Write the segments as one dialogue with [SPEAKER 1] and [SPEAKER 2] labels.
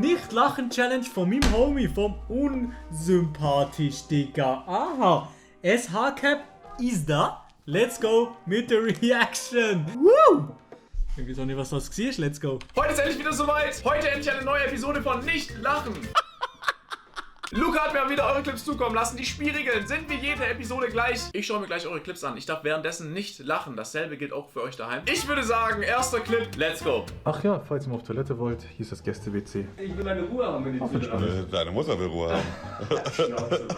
[SPEAKER 1] Nicht-Lachen-Challenge von meinem Homie, vom unsympathisch, Digga. Aha, SH-Cap ist da. Let's go mit der Reaction. Woo! Ich weiß auch nicht, was das war. Let's go.
[SPEAKER 2] Heute ist endlich wieder soweit. Heute endlich eine neue Episode von Nicht Lachen. Luca hat mir wieder eure Clips zukommen lassen. Die Spielregeln sind wie jede Episode gleich. Ich schaue mir gleich eure Clips an. Ich darf währenddessen nicht lachen. Dasselbe gilt auch für euch daheim. Ich würde sagen, erster Clip, let's go.
[SPEAKER 3] Ach ja, falls ihr mal auf Toilette wollt, hier ist das Gäste-WC.
[SPEAKER 4] Ich will meine Ruhe haben, wenn ich wieder
[SPEAKER 5] Deine Mutter will Ruhe haben.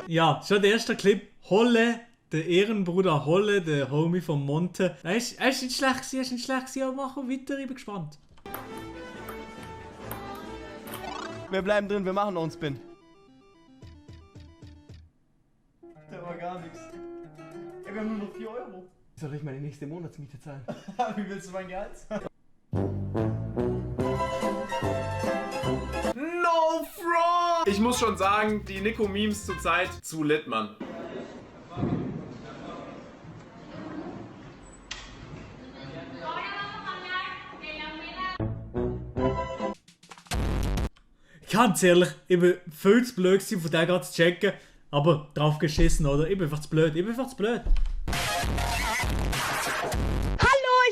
[SPEAKER 1] Ja, schon der erste Clip. Holle, der Ehrenbruder Holle, der Homie von Monte. Er ist nicht schlecht, aber machen wir weiter. Ich bin gespannt.
[SPEAKER 4] Wir bleiben drin, wir machen noch einen Spin. Der war gar nichts. Ey, wir haben nur noch 4 Euro. Soll ich meine nächste Monatsmiete zahlen? Wie willst du mein Gehalt?
[SPEAKER 2] No fraud! Ich muss schon sagen, die Nico-Memes zurzeit zu lit, Mann.
[SPEAKER 1] Ganz ehrlich, ich bin viel zu blöd gewesen, von der gerade zu checken. Aber drauf geschissen, oder? Ich bin einfach zu blöd.
[SPEAKER 6] Hallo,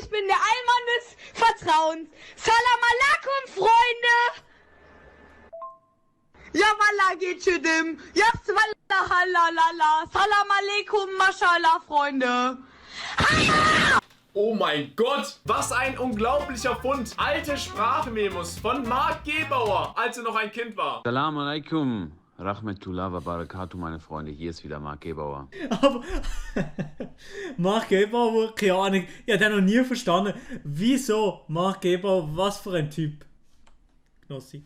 [SPEAKER 6] ich bin der Allmann des Vertrauens. Salam alaikum, Freunde. Ja, wallah, geht schüdim. Ja, wallah, halalala. Salam alaikum, mashallah, Freunde.
[SPEAKER 2] Oh mein Gott, was ein unglaublicher Fund. Alte Sprachmemos von Marc Gebauer, als er noch ein Kind war.
[SPEAKER 7] Salam alaikum, Rahmetullah wa barakatuh, meine Freunde. Hier ist wieder Marc Gebauer.
[SPEAKER 1] Aber Marc Gebauer, keine Ahnung, ich habe den noch nie verstanden. Wieso Marc Gebauer, was für ein Typ? Knossi.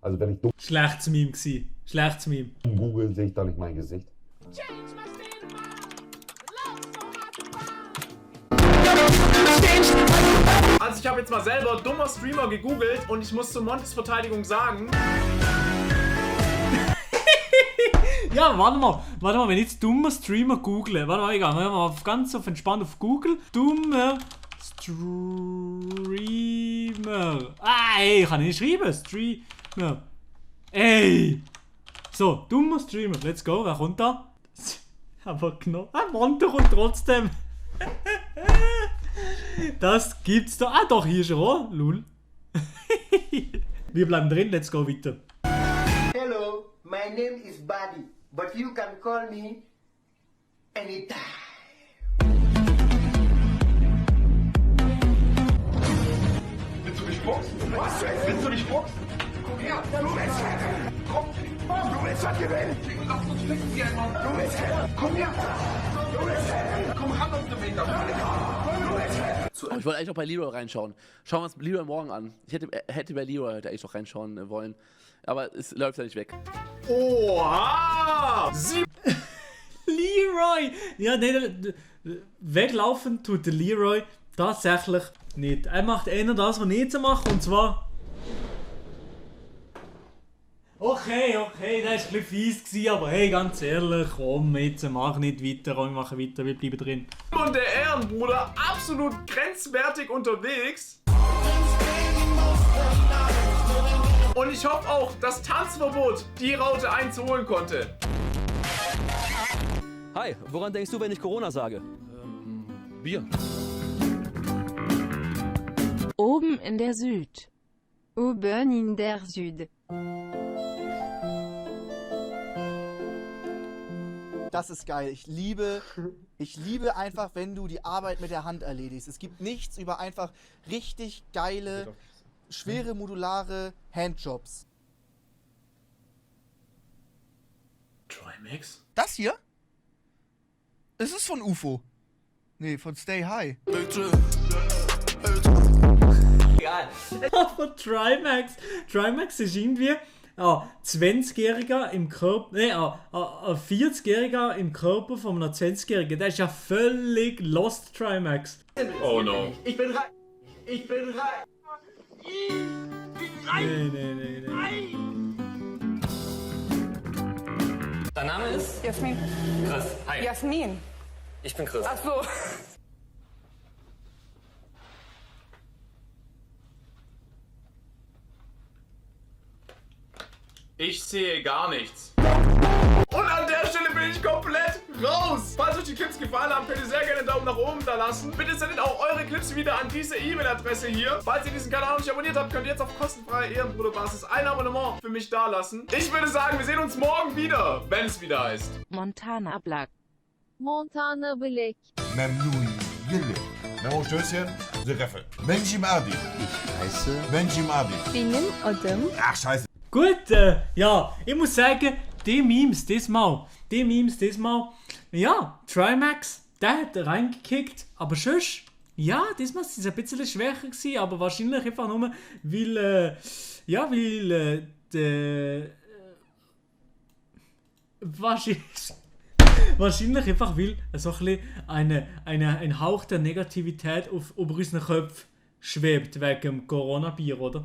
[SPEAKER 5] Also wenn ich dumm
[SPEAKER 1] Schlechtes Meme gsi. Schlechtes Meme.
[SPEAKER 5] google, sehe ich da nicht mein Gesicht.
[SPEAKER 2] Also ich habe jetzt mal selber dummer Streamer gegoogelt und ich muss zu Montes Verteidigung sagen...
[SPEAKER 1] Ja, warte mal, wenn ich jetzt dummer Streamer google. Warte mal, egal, wir mal ganz auf entspannt auf Google. Dummer Streamer. Ah, ey, kann ich nicht schreiben. Streamer. Ey! So, dummer Streamer. Let's go, wer kommt da? Aber genau. Ah, Monte kommt trotzdem. Das gibt's da. Ah, doch, hier schon. Lul. Wir bleiben drin, let's go weiter.
[SPEAKER 8] Hello, my name is Buddy, but you can call me anytime.
[SPEAKER 5] Willst du mich boxen? Was? Willst du mich boxen? Komm her, du willst komm, du willst was gewinnen. Lass uns ficken wie ein Mann. Du willst komm her. Du willst komm ran auf den Meter. Du willst
[SPEAKER 9] Ich wollte eigentlich auch bei Leroy reinschauen. Schauen wir uns Leroy morgen an. Ich hätte bei Leroy heute eigentlich auch reinschauen wollen. Aber es läuft ja nicht weg.
[SPEAKER 2] Oha!
[SPEAKER 1] Leroy! Ja, nee, weglaufen tut der Leroy tatsächlich nicht. Er macht eher das, was ich jetzt mache, und zwar... Okay, das war ein bisschen fies gewesen, aber hey, ganz ehrlich, komm, jetzt mach nicht weiter, wir machen weiter, wir bleiben drin.
[SPEAKER 2] Und der Ehrenbruder absolut grenzwertig unterwegs. Und ich hoffe auch, dass Tanzverbot die Raute 1 holen konnte.
[SPEAKER 4] Hi, woran denkst du, wenn ich Corona sage? Bier.
[SPEAKER 6] Oben in der Süd.
[SPEAKER 10] Oben in der Süd.
[SPEAKER 11] Das ist geil. Ich liebe einfach, wenn du die Arbeit mit der Hand erledigst. Es gibt nichts über einfach richtig geile, schwere, modulare Handjobs.
[SPEAKER 2] Trimax?
[SPEAKER 11] Das hier? Es ist von UFO. Nee, von Stay High.
[SPEAKER 1] Geil. Aber Trimax ist irgendwie... 20-Jähriger im Körper, ein 40-Jähriger im Körper von einem 20-Jährigen. Der ist ja völlig lost, Trimax.
[SPEAKER 2] Oh no.
[SPEAKER 8] Ich bin rein. Ich bin rein.
[SPEAKER 1] Nee.
[SPEAKER 12] Dein Name ist?
[SPEAKER 13] Jasmin.
[SPEAKER 12] Chris. Hi.
[SPEAKER 13] Jasmin.
[SPEAKER 12] Ich bin Chris.
[SPEAKER 13] Ach so.
[SPEAKER 2] Ich sehe gar nichts. Und an der Stelle bin ich komplett raus. Falls euch die Clips gefallen haben, könnt ihr sehr gerne einen Daumen nach oben da lassen. Bitte sendet auch eure Clips wieder an diese E-Mail-Adresse hier. Falls ihr diesen Kanal noch nicht abonniert habt, könnt ihr jetzt auf kostenfreie Ehrenbruderbasis ein Abonnement für mich da lassen. Ich würde sagen, wir sehen uns morgen wieder, wenn es wieder heißt.
[SPEAKER 10] Montana Black.
[SPEAKER 14] Montana Black.
[SPEAKER 5] Memnun Yılı. Memo Stößchen, Reffe. Benjim Adi.
[SPEAKER 11] Ich heiße
[SPEAKER 5] Benjim Adi.
[SPEAKER 14] Benim adım.
[SPEAKER 5] Ach, scheiße.
[SPEAKER 1] Gut, ja, ich muss sagen, die Memes diesmal, ja, Trimax, der hat reingekickt, aber sonst, ja, diesmal war es ein bisschen schwächer gewesen, aber wahrscheinlich einfach nur, weil, wahrscheinlich einfach, weil so ein bisschen ein Hauch der Negativität über unseren Köpfen schwebt wegen dem Corona-Bier, oder?